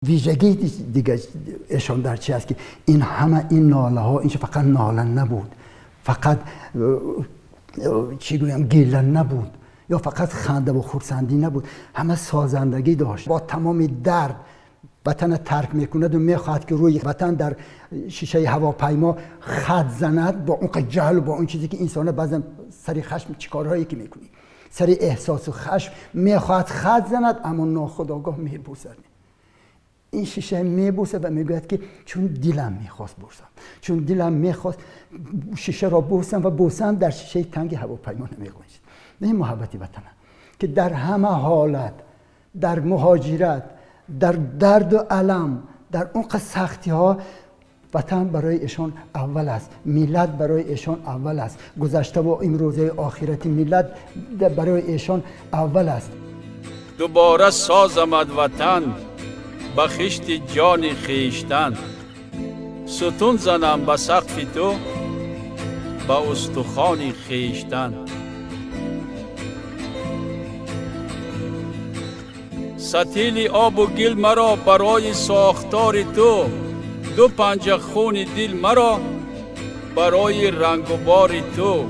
ویژگی دیگه ایشان در چی است که این همه این ناله ها، این فقط ناله نبود، فقط چی گویم گیله نبود، یا فقط خنده و خرسندی نبود، همه سازندگی داشت. با تمام درد وطن ترک میکند و میخواهد که روی وطن در شیشه هواپیما خط زند، با اون جهل و با اون چیزی که انسان بعضا سری خشم چیکارهایی که میکنی، سری احساس و خشم میخواهد خط زند، اما ناخودآگاه میبوسد این شیشه، میبوسه و میگوید که چون دلم میخواست بوسم، چون دلم میخواست شیشه را بوسم و بوسم در شیشه تنگ هواپیما نمیگنجید. این محبت وطنه که در همه حالت، در مهاجرت، در درد و الم، در اون سختی ها، وطن برای ایشان اول است، ملت برای ایشان اول است، گذشته و امروزه آخرت ملت برای ایشان اول است. دوباره سازمد وطن به خشت جان خویشتن، ستون زنم به سقف تو به استخوان خویشتن. سطیل آب و گل مرا برای ساختار تو، دو پنجه خون دل مرا برای رنگ و بار تو.